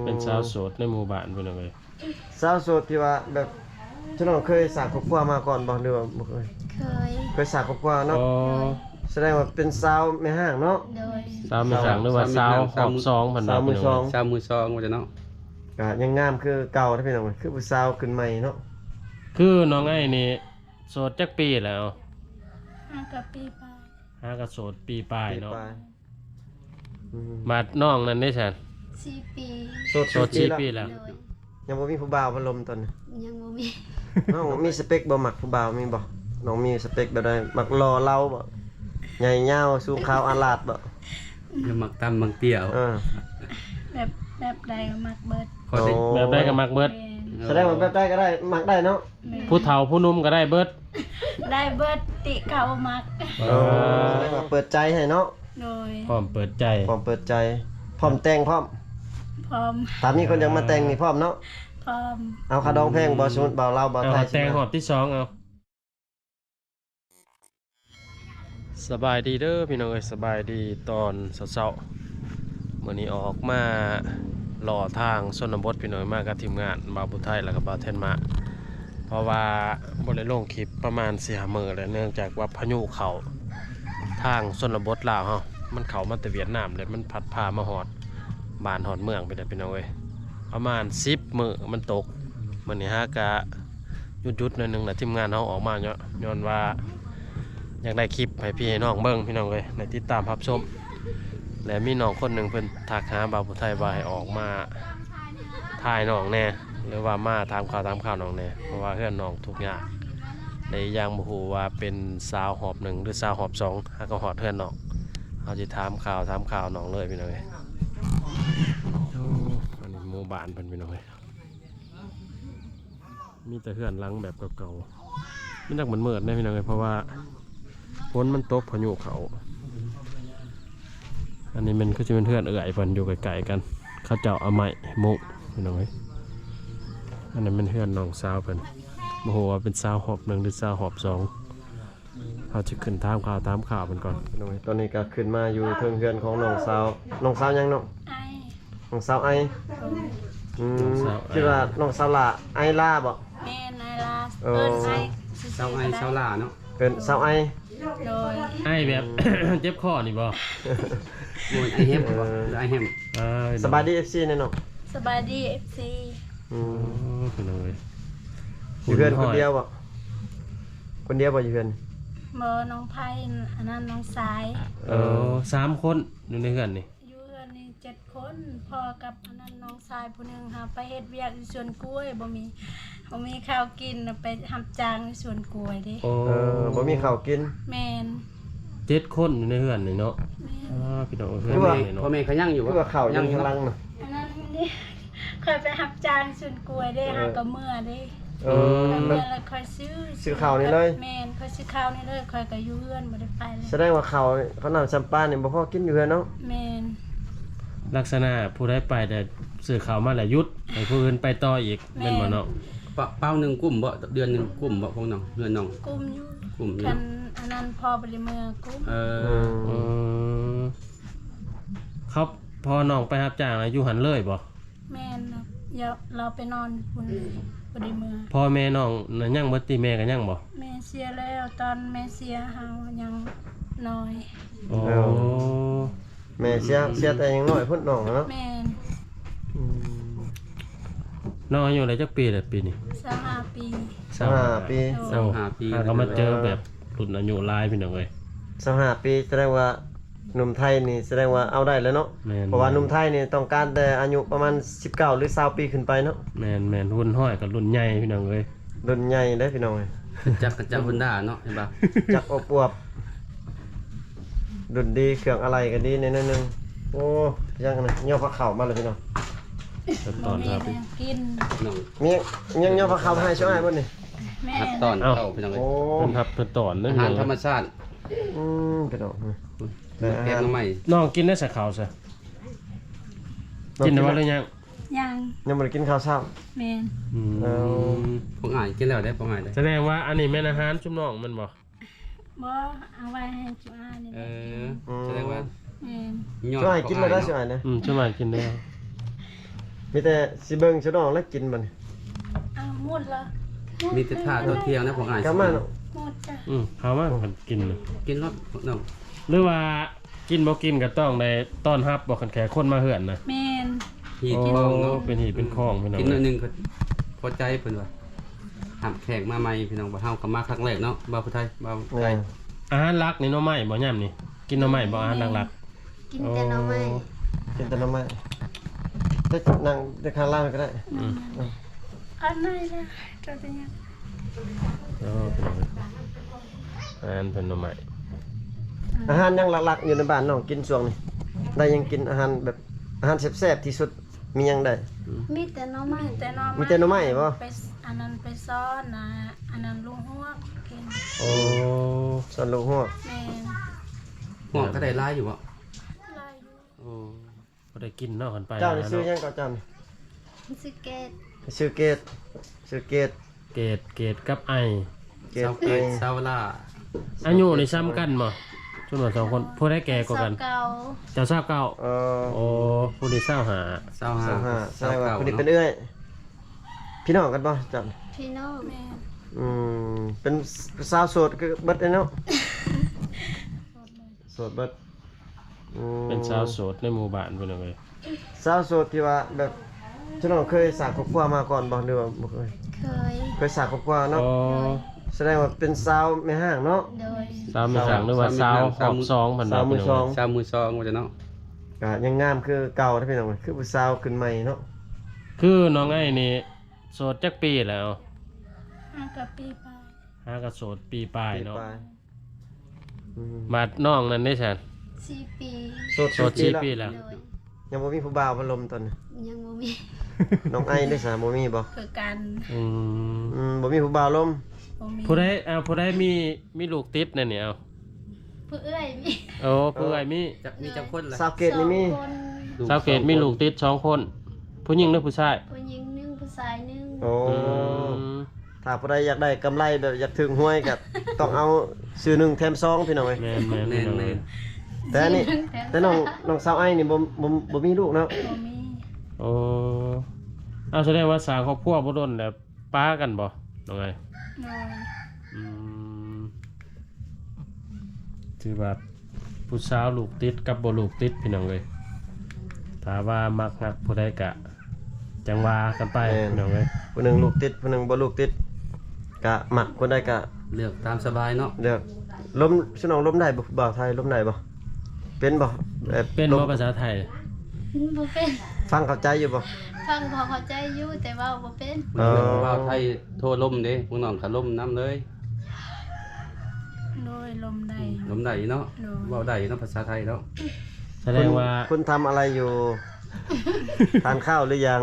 ປັນສາວໂສດໃນໝູ່ບ້ານພີ່ນ້ອງເອີຍ. ສາວໂສດທີ່ວ່າແບບ ເຈົ້ານ້ອງເຄີຍສ້າງຄອບຄົວມາກ່ອນບໍ່ ຫຼືວ່າບໍ່ເຄີຍ? ເຄີຍ. ເຄີຍສ້າງຄອບຄົວເນາະ. ອໍ ສະແດງວ່າເປັນສາວແມ່ຮ້າງເນາະ. ໂດຍ. ສາວແມ່ຮ້າງ ຫຼືວ່າສາວຮອບສອງ ເພິ່ນວ່າ ສາວມືສອງ ພີ່ນ້ອງເອີຍ. ສາວມືສອງວ່າຊັ້ນເນາະ. ກະຍັງງາມຄືເກົ່າເດ້ພີ່ນ້ອງເອີຍ ຄືຜູ້ສາວຂຶ້ນໃໝ່ເນາະ. ຄືນ້ອງໄອນີ້ໂສດຈັກປີແລ້ວ? ຫ້າກະປີປາຍ. ຫາກໍໂສດປີປາຍເນາະ. ປີປາຍ. ອືມ ບາດນ້ອງນັ້ນເດ້ຊັ້ນ? ສີ່ປີ. ໂສດ ໂສດສີ່ປີແລ້ວ. ໂດຍ. ຍັງບໍ່ມີຜູ້ບ່າວມາລົມຕອນນີ້? ຍັງບໍ່ມີ. ນ້ອງມີສະເປັກບໍ່? ມັກຜູ້ບ່າວມີບໍ່? ນ້ອງມີສະເປັກແບບໃດ? ມັກຫຼໍ່ເຫຼົ່າບໍ່? ໃຫຍ່ຍາວ ສູງຂາວອາລາດບໍ່? ຍັງມັກຕ່ຳມັກເຕ້ຍ. ເອີ ແບບ ແບບໃດກໍມັກເບິດ. ອໍ ແບບໃດກໍມັກເບິດ. ແມ່ນ. ສະແດງວ່າແບບໃດກໍໄດ້ ມັກໄດ້ເນາະ. ແມ່ນ. ຜູ້ເຖົ້າຜູ້ໜຸ່ມກໍໄດ້ເບິດ. ໄດ້ເບິດ ຕິເຂົາມັກ. ອໍ ສະແດງວ່າເປີດໃຈໃຫ້ເນາະ. ໂດຍ. ພ້ອມເປີດໃຈ. ພ້ອມເປີດໃຈ. ພ້ອມແຕ່ງພ້ອມ? ພ້ອມ. ຖ້າມີຄົນຢາກມາແຕ່ງນີ້ພ້ອມເນາະ? ພ້ອມ. ເອົາຄ່າດອງແພງບໍ່? ສົມມຸດບ່າວລາວ ບ່າວໄທ ເອົາຄ່າແຕ່ງຮອບທີສອງເອົາ. ສະບາຍດີເດີພີ່ນ້ອງເອີຍ ສະບາຍດີຕອນເຊົ້າໆ. ມື້ນີ້ອອກມາເລາະທາງຊົນນະບົດພີ່ນ້ອງເອີຍ ມາກັບທີມງານບ່າວຜູ້ໄທ ແລ້ວກໍບ່າວແທນມາ ເພາະວ່າບໍ່ໄດ້ລົງຄລິບປະມານສີ່ຫ້າມື້ແລ້ວ ເນື່ອງຈາກວ່າພາຍຸເຂົ້າທາງຊົນນະບົດລາວເຮົາ ມັນເຂົ້າມາແຕ່ຫວຽດນາມ ແລ້ວມັນພັດພາມາຮອດບ້ານຮອດເມືອງໄປແລ້ວພີ່ນ້ອງເອີຍ ປະມານສິບມື້ມັນຕົກ. ມື້ນີ້ຫາກະ ຢຸດໆໜ້ອຍໜຶ່ງລະ ທີມງານເຮົາອອກມາເນາະ ຍ້ອນວ່າຢາກໄດ້ຄລິບໃຫ້ພີ່ໃຫ້ນ້ອງເບິ່ງພີ່ນ້ອງເອີຍ ໄດ້ຕິດຕາມຮັບຊົມ. ແລະມີນ້ອງຄົນໜຶ່ງເພິ່ນທັກຫາບ່າວຜູ້ໄທວ່າໃຫ້ອອກມາຖ່າຍນ້ອງແດ່ ຫຼືວ່າມາຖາມຂ່າວຖາມຄາວນ້ອງແດ່ ເພາະວ່າເຮືອນນ້ອງທຸກຍາກ ແລະອີກຢ່າງບໍ່ຮູ້ວ່າເປັນສາວຮອບໜຶ່ງ ຫຼືສາວຮອບສອງ ຫາກໍຮອດເຮືອນນ້ອງ ເຮົາຊິຖາມຂ່າວຖາມຄາວນ້ອງເລີຍພີ່ນ້ອງເອີຍ. ໂອ້ ອັນນີ້ໝູ່ບ້ານເພິ່ນພີ່ນ້ອງເອີຍ. ມີແຕ່ເຮືອນຫຼັງແບບເກົ່າໆ ມັນຈັກມືດໆແດ່ພີ່ນ້ອງເອີຍ ເພາະວ່າຝົນມັນຕົກ ພາຍຸເຂົ້າ. ອັນນີ້ແມ່ນ ຄືຊິແມ່ນເຮືອນເອື້ອຍເພິ່ນ ຢູ່ໃກ້ໆກັນ ເຂົາເຈົ້າເອົາໄມ້ມຸງພີ່ນ້ອງເອີຍ. ອັນນັ້ນແມ່ນເຮືອນນ້ອງສາວເພິ່ນ ບໍ່ຮູ້ວ່າເປັນສາວຮອບໜຶ່ງ ຫຼືສາວຮອບສອງ. ເຮົາຈະຂຶ້ນຖາມຂ່າວຖາມຄາວເພິ່ນກ່ອນ. ໂດຍ ຕອນນີ້ກໍຂຶ້ນມາຢູ່ເທິງເຮືອນຂອງນ້ອງສາວ. ນ້ອງສາວຫຍັງເນາະ? ໄອ. ນ້ອງສາວໄອ. ອືມ ນ້ອງສາວໄອ ຄິດວ່ານ້ອງສາວຫຼ້າ ໄອຫຼ້າບໍ່? ແມ່ນ ໄອຫຼ້າ. ເອີ ເອີ້ນໄອຊື່ໆ ສາວໄອ ກໍໄດ້ ສາວຫຼ້າເນາະ. ເອີ້ນສາວໄອ. ໂດຍ. ໄອແບບ ເຈັບຄໍນີ້ບໍ່? ບໍ່ແມ່ນ ໄອແຮມບໍ່? ເອີ ໄອແຮມ. ເອີ ສະບາຍດີ ເອັຟຊີ ແດ່ນ້ອງ. ສະບາຍດີ ເອັຟຊີ. ອືມ ໂອ້ ພີ່ນ້ອງເອີຍ ຢູ່ເຮືອນຄົນດຽວບໍ່? ຄົນດຽວບໍ່ຢູ່ເຮືອນ? ບໍ່ ນ້ອງໄພ ອັນນັ້ນນ້ອງຊາຍ. ເອີ ສາມຄົນຢູ່ໃນເຮືອນນີ້. ຢູ່ເຮືອນນີ້ເຈັດຄົນ ພໍ່ກັບອັນນັ້ນນ້ອງຊາຍຜູ້ໜຶ່ງ ຫາໄປເຮັດວຽກຢູ່ສວນກ້ວຍ ບໍ່ມີ ບໍ່ມີເຂົ້າກິນ ໄປຮັບຈ້າງຢູ່ສວນກ້ວຍເດ້. ໂອ້ ເອີ ບໍ່ມີເຂົ້າກິນ. ແມ່ນ. ເຈັດຄົນຢູ່ໃນເຮືອນນີ້ເນາະ. ແມ່ນ. ອ້າ ພີ່ນ້ອງເອີຍ ຄືວ່າ ພໍ່ແມ່ເຂົາຍັງຢູ່ບໍ່? ຄືວ່າເຂົ້າຍັງຢູ່ຂ້າງຫຼັງນະ. ອັນນັ້ນນີ້ ຂ້ອຍໄປຮັບຈ້າງສວນກ້ວຍເດ້ ເອີ ຫາກໍເມືອເດ້. ເອີ ເອີ ແລ້ວຄ່ອຍຊື້ ຊື້ເຂົ້ານີ້ເລີຍ. ແມ່ນ ຂ້ອຍຊື້ເຂົ້ານີ້ເລີຍ ຂ້ອຍກໍຢູ່ເຮືອນ ບໍ່ໄດ້ໄປເລີຍ. ສະແດງວ່າເຂົ້າ ເຂົ້ານ້ຳຊຳປານີ້ບໍ່ພໍກິນຢູ່ເຮືອນເນາະ. ແມ່ນ. ລັກສະນະຜູ້ໃດໄປແຕ່ຊື້ເຂົ້າມາແລ້ວຢຸດ ໃຫ້ຜູ້ອື່ນໄປຕໍ່ອີກ. ແມ່ນ. ແມ່ນບໍ່ນ້ອງ? ປະ ເປົາໜຶ່ງກຸ້ມບໍ່? ເດືອນໜຶ່ງກຸ້ມບໍ່ພວກນ້ອງ? ເຮືອນນ້ອງ ກຸ້ມຢູ່. ກຸ້ມຢູ່. ຄັນອັນນັ້ນພໍ່ບໍ່ໄດ້ເມືອ. ກຸ້ມ. ເອີ ອືມ ເຂົາ ພໍ່ນ້ອງໄປຮັບຈ້າງຢູ່ຫັ້ນເລີຍບໍ່? ແມ່ນ. ລາວໄປນອນຢູ່ພຸ້ນເລີຍ ບໍ່ໄດ້ເມືອ. ພໍ່ແມ່ນ້ອງນະຍັງເບິດຕິ ແມ່ກໍຍັງບໍ່? ແມ່ເສຍແລ້ວ ຕອນແມ່ເສຍເຮົາຍັງນ້ອຍ. ໂອ້ ແມ່ເສຍ ເສຍແຕ່ຍັງນ້ອຍພຸ້ນນ້ອງເນາະ. ແມ່ນ. ອືມ ນ້ອງອາຍຸໄດ້ຈັກປີແລ້ວປີນີ້? ຊາວຫ້າປີ. ຊາວຫ້າປີ. ໂດຍ. ຊາວຫ້າປີ ຫາກໍມາເຈີແບບລຸ້ນອາຍຸຫຼາຍ ພີ່ນ້ອງເອີຍ. ຊາວຫ້າປີ ສະແດງວ່າ ໜຸ່ມໄທນີ້ສະແດງວ່າເອົາໄດ້ແລ້ວເນາະ. ແມ່ນ. ເພາະວ່າໜຸ່ມໄທນີ້ຕ້ອງການແຕ່ອາຍຸປະມານສິບເກົ້າ ຫຼື ຊາວປີຂຶ້ນໄປເນາະ. ແມ່ນໆ ຮຸ່ນຮ້ອຍກໍລຸ້ນໃຫຍ່ພີ່ນ້ອງເອີຍ. ລຸ້ນໃຫຍ່ເດ້ພີ່ນ້ອງເອີຍ. ຈັກ ຈັກຮອນດ້າເນາະ ເຫັນບໍ່? ຈັກອວບໆ ລຸ້ນດີ ເຄື່ອງອະໄຫຼ່ກໍດີແນ່ໜ້ອຍໜຶ່ງ. ໂອ້ ຍັງອັນນັ້ນ ຍໍພາເຂົ້າມາແລ້ວພີ່ນ້ອງ. ຕອນ ບໍ່ມີແນວກິນ. ນ້ອງ ມີຍັງຍໍພາເຂົ້າມາໃຫ້ຊ່ວຍອ້າຍບໍ່ນີ້? ແມ່ນ. ຮັບຕ້ອນເຂົ້າພີ່ນ້ອງເອີຍ. ໂອ້ ເພິ່ນຮັບເພິ່ນຕ້ອນເດ້ ອາຫານທຳມະຊາດ. ອືມ ພີ່ນ້ອງ ແກງໜໍ່ໄມ້. ນ້ອງກິນໄດ້ສະເຂົ້າຊະ? ກິນແລ້ວບໍ່ ຫຼືຍັງ? ຍັງ. ຍັງບໍ່ໄດ້ກິນເຂົ້າເຊົ້າ? ແມ່ນ. ອືມ ເອີ ພວກອ້າຍກິນແລ້ວເດ້ ພວກອ້າຍເດ້. ສະແດງວ່າອັນນີ້ແມ່ນອາຫານຊຸມນ້ອງແມ່ນບໍ່? ບໍ່ ເອົາໄວ້ໃຫ້ຊຸມອ້າຍນີ້ແຫຼະ. ເອີ ອືມ ສະແດງວ່າ ແມ່ນ ຍ້ອນ ຊຸມອ້າຍກິນແລ້ວໄດ້ ຊຸມອ້າຍນະ. ອືມ ຊຸມອ້າຍກິນແລ້ວ. ມີແຕ່ຊິເບິ່ງຊະດອກແລ້ວກິນບັດນີ້. ອ້າວ ໝົດລະ. ມີແຕ່ຖ້າຕອນທ່ຽງນະພວກອ້າຍ. ກັບມາເນາະ. ໝົດຈ້ະ. ອືມ ເຂົ້າມາກັນກິນນະ. ກິນໂລດນ້ອງ. ຫຼືວ່າກິນບໍ່ກິນກໍຕ້ອງໄດ້ຕ້ອນຮັບບໍ່ ຄັນແຂກຄົນມາເຮືອນນະ. ແມ່ນ. ຮີດຄອງເນາະ. ໂອ້ ເປັນຮີດເປັນຄອງພີ່ນ້ອງ. ກິນໜ້ອຍໜຶ່ງກໍພໍໃຈເພິ່ນວ່າ. ຮັບແຂກມາໃໝ່ພີ່ນ້ອງ ເຮົາກໍມາຄັ້ງແລກເນາະ ບ່າວຜູ້ໄທ ບ່າວໄທ. ອາຫານຫຼັກນີ້ໜໍ່ໄມ້ບໍ່ຍາມນີ້? ກິນໜໍ່ໄມ້ບໍ່ ອາຫານຫຼັກໆ? ກິນແຕ່ໜໍ່ໄມ້. ໂອ້ ກິນແຕ່ໜໍ່ໄມ້. ແຕ່ນັ່ງແຕ່ຂ້າງລ່າງກໍໄດ້. ອືມ ອັນນັ້ນລະ ໂຕເປັນຫຍັງ? ໂອ້ ເປັນຫຍັງ? ອາຫານເພິ່ນໜໍ່ໄມ້. ອືມ ອາຫານຫຍັງຫຼັກໆຢູ່ໃນບ້ານນ້ອງກິນຊ່ວງນີ້? ໄດ້ຫຍັງກິນ ອາຫານແບບ ອາຫານແຊບໆທີ່ສຸດ ມີຫຍັງໄດ້? ອືມ ມີແຕ່ໜໍ່ໄມ້. ມີແຕ່ໜໍ່ໄມ້. ມີແຕ່ໜໍ່ໄມ້ບໍ່? ໄປ ອັນນັ້ນໄປສອນນະ ອັນນັ້ນລູກຮວກກິນ. ໂອ້ ສອນລູກຮວກ. ແມ່ນ. ຮວກກໍໄດ້ຫຼາຍຢູ່ບໍ່? ຫຼາຍຢູ່. ໂອ້ ບໍ່ໄດ້ກິນເນາະ ຄັນໄປ. ເຈົ້ານີ້ຊື່ຫຍັງກໍເຈົ້ານີ້? ຊື່ເກດ. ຊື່ເກດ ຊື່ເກດ. ເກດ ເກດກັບໄອ. ເກດ ສາວເກດ ໄອ ສາວລາ. ອາຍຸນີ້ສ່ຳກັນບໍ່? ສ່ວນວ່າສອງຄົນ ຜູ້ໃດແກ່ກວ່າກັນ? ຊາວເກົ້າ. ເຈົ້າຊາວເກົ້າ. ເອີ ໂອ້ ຜູ້ນີ້ຊາວຫ້າ. ຊາວຫ້າ ຊາວຫ້າ. ແສດງວ່າຜູ້ນີ້ເປັນເອື້ອຍ. ພີ່ນ້ອງກັນບໍ່ເຈົ້າ? ພີ່ນ້ອງ. ແມ່ນ. ອືມ ເປັນສາວໂສດຄືເບິດເລີຍເນາະ. ໂສດເບິດ. ອືມ ເປັນສາວໂສດໃນໝູ່ບ້ານເພິ່ນເອີຍ. ສາວໂສດທີ່ວ່າແບບ ຊະນ້ອງເຄີຍສ້າງຄອບຄົວມາກ່ອນບໍ່ ຫຼືວ່າບໍ່ເຄີຍ? ເຄີຍ. ເຄີຍສ້າງຄອບຄົວເນາະ. ອໍ ສະແດງວ່າເປັນສາວແມ່ຮ້າງເນາະ. ໂດຍ. ສາວແມ່ຮ້າງ ຫຼືວ່າສາວຮອບສອງເພິ່ນວ່າ. ສາວມືສອງ. ສາວມືສອງວ່າຊັ້ນເນາະ. ກະຍັງງາມຄືເກົ່າເດ້ພີ່ນ້ອງ ຄືຜູ້ສາວຂຶ້ນໃໝ່ເນາະ. ຄືນ້ອງໄອນີ້ໂສດຈັກປີແລ້ວ? ຫ້າກັບປີປາຍ. ຫາກໍໂສດປີປາຍເນາະ. ປີປາຍ. ອືມ ບາດນ້ອງນັ້ນເດ້ຊັ້ນ? ສີ່ປີ. ໂສດ ໂສດສີ່ປີແລ້ວ. ໂດຍ. ຍັງບໍ່ມີຜູ້ບ່າວມາລົມຕອນນີ້? ຍັງບໍ່ມີ. ນ້ອງໄອເດ້ຊັ້ນ ບໍ່ມີບໍ່? ຄືກັນ. ອືມ ອືມ ບໍ່ມີຜູ້ບ່າວລົມ. ບໍ່ມີ. ຜູ້ໃດ ເອົາ ຜູ້ໃດມີ ມີລູກຕິດແນວນີ້ ເອົາ? ຜູ້ເອື້ອຍມີ. ໂອ້ ຜູ້ເອື້ອຍມີ. ຈັກ ມີຈັກຄົນລະ? ສາວເກດນີ້ມີ. ສອງຄົນ. ສາວເກດມີລູກຕິດສອງຄົນ ຜູ້ຍິງ ຫຼື ຜູ້ຊາຍ? ຜູ້ຍິງໜຶ່ງ ຜູ້ຊາຍໜຶ່ງ. ໂອ້ ອືມ ຖ້າຜູ້ໃດຢາກໄດ້ກຳໄລແບບຢາກຖືກຫວຍກໍຕ້ອງເອົາຊື້ໜຶ່ງແຖມສອງພີ່ນ້ອງເອີຍ. ແມ່ນໆ ແມ່ນໆ. ແຕ່ອັນນີ້ ຊື້ໜຶ່ງແຖມສອງ. ແຕ່ນ້ອງ ນ້ອງສາວໄອນີ້ບໍ່ ບໍ່ ບໍ່ມີລູກເນາະ? ບໍ່ມີ. ໂອ້ ເອົາ ສະແດງວ່າສ້າງຄອບຄົວບໍ່ດົນແລ້ວ ປາກັນບໍ່ນ້ອງໄອ? ໂດຍ. ອືມ ຖືວ່າຜູ້ສາວລູກຕິດກັບບໍ່ລູກຕິດພີ່ນ້ອງເອີຍ. ຖ້າວ່າມັກຮັກຜູ້ໃດກະຈັ່ງວ່າກັນໄປ. ແມ່ນ ພີ່ນ້ອງເອີຍ. ຜູ້ໜຶ່ງລູກຕິດ ຜູ້ໜຶ່ງບໍ່ລູກຕິດ ກະມັກຄົນໃດກະເລືອກຕາມສະບາຍເນາະ. ເລືອກ ລົມ ຊະນ້ອງລົມໄດ້ບໍ່? ບ່າວໄທລົມໄດ້ບໍ່? ເປັນບໍ່? ແບບ ເປັນບໍ່ ລົມ ພາສາໄທ? ບໍ່ເປັນ. ຟັງເຂົ້າໃຈຢູ່ບໍ່? ຟັງພໍເຂົ້າໃຈຢູ່ ແຕ່ເວົ້າບໍ່ເປັນ. ເອີ ບ່າວໄທໂທລົມເດ້ ພວກນ້ອງກໍລົມນຳເລີຍ. ໂດຍ ລົມໄດ້. ອືມ ລົມໄດ້ເນາະ. ໂດຍ. ເວົ້າໄດ້ເນາະ ພາສາໄທເນາະ. ສະແດງວ່າ ຄຸນ ຄຸນທຳອະໄລຢູ່? ທານຂ້າວຫຼືຍັງ?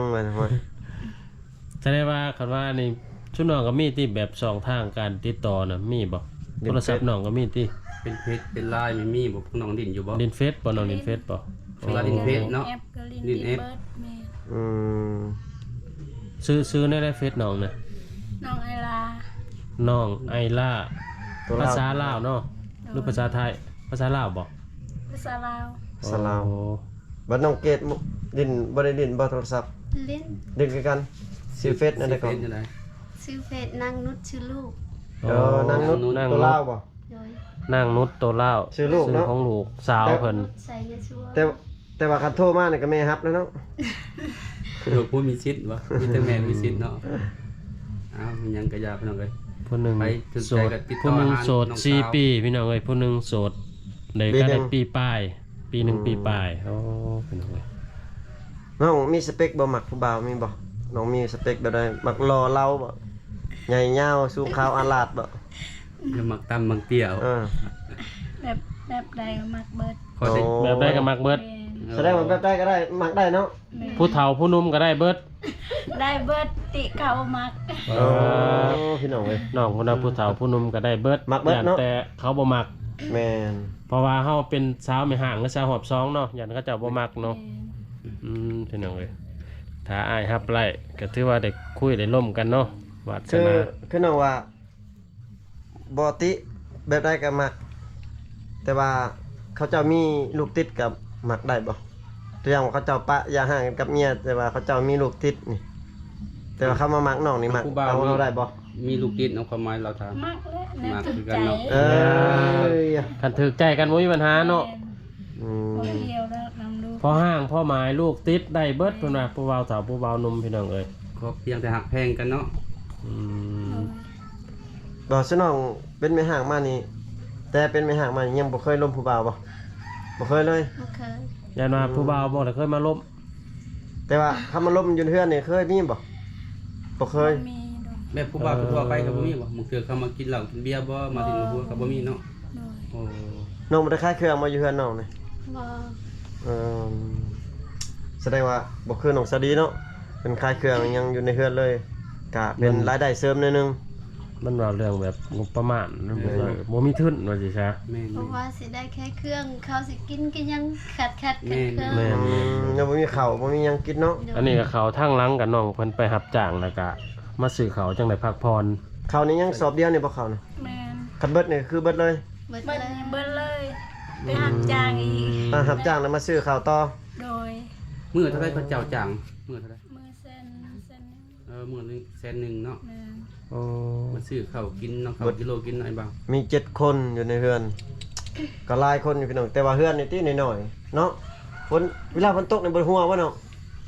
ສະແດງວ່າ ຄັນວ່ານີ້ ຊຸມນ້ອງກໍມີຕິ ແບບຊ່ອງທາງການຕິດຕໍ່ນະ ມີບໍ່? ໂທລະສັບນ້ອງກໍມີຕິ? ເປັນເຟສ ເປັນລາຍ ມີບໍ່? ພວກນ້ອງຫຼິ້ນຢູ່ບໍ່? ຫຼິ້ນເຟສບໍ່? ນ້ອງຫຼິ້ນເຟສບໍ່? ເວລາຫຼິ້ນເຟສເນາະ. ຫຼິ້ນແອັບ ຫຼິ້ນແອັບ. ແມ່ນ. ອືມ ຊື່ ຊື່ແນວໃດເຟສນ້ອງນະ? ນ້ອງໄອລາ. ນ້ອງໄອລາ. ພາສາລາວເນາະ ໂດຍ ຫຼືພາສາໄທ? ພາສາລາວບໍ່? ພາສາລາວ. ພາສາລາວ. ໂອ້ ບັດນ້ອງເກດຫຼິ້ນ ບໍ່ໄດ້ຫຼິ້ນບໍ່ໂທລະສັບ? ຫຼິ້ນ. ຫຼິ້ນຄືກັນ. ຊື່ເຟສແນວໃດກໍ? ຊື່ເຟສນາງນຸດ ຊື່ລູກ. ເອີ ໂອ້ ນາງນຸດ. ນາງນຸດ ໂຕລາວບໍ່? ໂດຍ. ນາງນຸດ ໂຕລາວ ຊື່ລູກເນາະ ຊື່ຂອງລູກສາວເພິ່ນ. ແຕ່ ແຕ່ວ່າຄັນໂທມານີ້ກໍແມ່ຮັບແລ້ວເນາະ. ໂດຍ ຜູ້ມີສິດບໍ່? ມີແຕ່ແມ່ມີສິດເນາະ. ອ້າວ ມີຫຍັງກໍຢ່າ ພີ່ນ້ອງເອີຍ. ຜູ້ໜຶ່ງໂສດ ຜູ້ໜຶ່ງໂສດສີ່ປີ ພີ່ນ້ອງເອີຍ. ຜູ້ໜຶ່ງໂສດໄດ້ ກໍໄດ້ປີປາຍ ປີໜຶ່ງປີປາຍ. ໂອ້ ພີ່ນ້ອງເອີຍ. ນ້ອງມີສະເປັກບໍ່? ມັກຜູ້ບ່າວມີບໍ່? ນ້ອງມີສະເປັກແບບໃດ? ມັກຫຼໍ່ເຫຼົ່າບໍ່? ໃຫຍ່ຍາວ ສູງຂາວອາລາດບໍ່? ຢ່າມັກຕ່ຳມັກຕ້ຽວ. ເອີ ແບບ ແບບໃດກໍມັກເບິດ. ໂອ້ ແບບໃດກໍມັກເບິດ. ແມ່ນ. ສະແດງວ່າແບບໃດກໍໄດ້ ມັກໄດ້ເນາະ. ແມ່ນ. ຜູ້ເຖົ້າຜູ້ໜຸ່ມກໍໄດ້ເບິດ. ໄດ້ເບິດ ຕິເຂົາບໍ່ມັກ. ເອີ ພີ່ນ້ອງເອີຍ ນ້ອງຄົນນັ້ນ ອືມ ຜູ້ເຖົ້າຜູ້ໜຸ່ມກໍໄດ້ເບິດ ມັກເບິດເນາະ ຢ້ານແຕ່ເຂົາບໍ່ມັກ. ແມ່ນ. ເພາະວ່າເຮົາເປັນສາວແມ່ຮ້າງ ຫຼື ສາວຮອບສອງເນາະ ຢ້ານເຂົາເຈົ້າບໍ່ມັກເນາະ. ແມ່ນ. ອືມ ພີ່ນ້ອງເອີຍ ຖ້າອ້າຍຮັບໄດ້ ກໍຖືວ່າໄດ້ຄຸຍໄດ້ລົມກັນເນາະ ວາດສະໜາ. ຄື ຄືນ້ອງວ່າ ບໍ່ຕິ ແບບໃດກໍມັກ ແຕ່ວ່າເຂົາເຈົ້າມີລູກຕິດກໍມັກໄດ້ບໍ່? ຕົວຢ່າງວ່າເຂົາເຈົ້າປະຢ່າຮ້າງກັນກັບເມຍ ແຕ່ວ່າເຂົາເຈົ້າມີລູກຕິດນີ້ ແຕ່ວ່າເຂົາມາມັກນ້ອງນີ້ ມັກ ຜູ້ບ່າວ ເອົາ ມີ ເຮົາໄດ້ບໍ່? ມີລູກຕິດນຳຄວາມໝາຍລາວຖາມ. ມັກແຫຼະ ມັກຄືກັນເນາະ. ເອີ ຄັນຖືກໃຈກັນບໍ່ມີບັນຫາເນາະ. ແມ່ນ ອືມ ບໍ່ດຽວແລ້ວນຳລູກ ພໍຮ້າງພໍໝາຍ ລູກຕິດໄດ້ເບິດ ເພິ່ນວ່າ ຜູ້ບ່າວເຖົ້າຜູ້ບ່າວໜຸ່ມ ພີ່ນ້ອງເອີຍ ຂໍພຽງແຕ່ຮັກແພງກັນເນາະ. ອືມ ໂດຍ ບໍ່ ຊະນ້ອງເປັນແມ່ຮ້າງມານີ້ ແຕ່ເປັນແມ່ຮ້າງມານີ້ຍັງບໍ່ເຄີຍລົມຜູ້ບ່າວບໍ່? ບໍ່ເຄີຍເລີຍ? ບໍ່ເຄີຍ. ຢ້ານວ່າ ອືມ ຜູ້ບ່າວບໍ່ໄດ້ເຄີຍມາລົມ? ແຕ່ວ່າຄຳມາລົມຢູ່ເຮືອນນີ້ເຄີຍມີບໍ່? ບໍ່ເຄີຍ. ບໍ່ມີດອກ. ແບບຜູ້ບ່າວ ເອີ ທົ່ວໆໄປກໍບໍ່ມີບໍ່? ບາງເທື່ອເຂົາມາກິນເຫຼົ້າກິນເບຍບໍ່? ມາຫຼິ້ນມາຫົວກໍບໍ່ມີເນາະ? ໂດຍ. ໂອ້ ນ້ອງບໍ່ໄດ້ຂາຍເຄື່ອງບໍ່ ຢູ່ເຮືອນນ້ອງນີ້? ບໍ່. ເອີ ສະແດງວ່າບໍ່ຄືນ້ອງສາລີເນາະ ເພິ່ນຂາຍເຄື່ອງຍັງຢູ່ໃນເຮືອນເລີຍ ກະເປັນ ມັນ ລາຍໄດ້ເສີມໜ້ອຍໜຶ່ງ. ມັນວ່າເລື່ອງແບບງົບປະມານ ເອີ ບໍ່ມີທຶນວ່າຊີ້ຊະ. ແມ່ນໆ ເພາະວ່າຊິໄດ້ແຄ່ເຄື່ອງ ເຂົ້າຊິກິນກໍຍັງຂາດໆເຂີນໆ. ແມ່ນໆ ອືມ ຍັງບໍ່ມີເຂົ້າບໍ່ມີຫຍັງກິນເນາະ. ໂດຍ. ອັນນີ້ກໍເຂົ້າທາງຫຼັງກັບນ້ອງເພິ່ນໄປຮັບຈ້າງ ແລ້ວກໍມາຊື້ເຂົ້າຈັ່ງໄດ້ພັກຜ່ອນ. ເຂົ້ານີ້ຍັງສອບດຽວນີ້ບໍ່ເຂົ້ານີ້? ແມ່ນ. ຄັນເບິດນີ້ຄືເບິດເລີຍ? ເບິດເລີຍ ເບິດເລີຍ ໄປຮັບຈ້າງອີກ. ອືມ ອ່າ ຮັບຈ້າງແລ້ວມາຊື້ເຂົ້າຕໍ່. ໂດຍ. ມື້ເທົ່າໃດເຂົາເຈົ້າຈ້າງ? ມື້ເທົ່າໃດ? ມື້ແສນ ແສນໜຶ່ງ. ເອີ ມື້ໜຶ່ງແສນໜຶ່ງເນາະ. ແມ່ນ. ໂອ້ ມາຊື້ເຂົ້າກິນເນາະ ເຂົ້າກິໂລກິນໜ້ອຍບໍ່? ມີເຈັດຄົນຢູ່ໃນເຮືອນ ກໍຫຼາຍຄົນຢູ່ພີ່ນ້ອງ ແຕ່ວ່າເຮືອນນີ້ຕິນ້ອຍໆເນາະ. ຝົນ ເວລາຝົນຕົກນີ້ບໍ່ຮົ່ວບໍ່ນ້ອງ?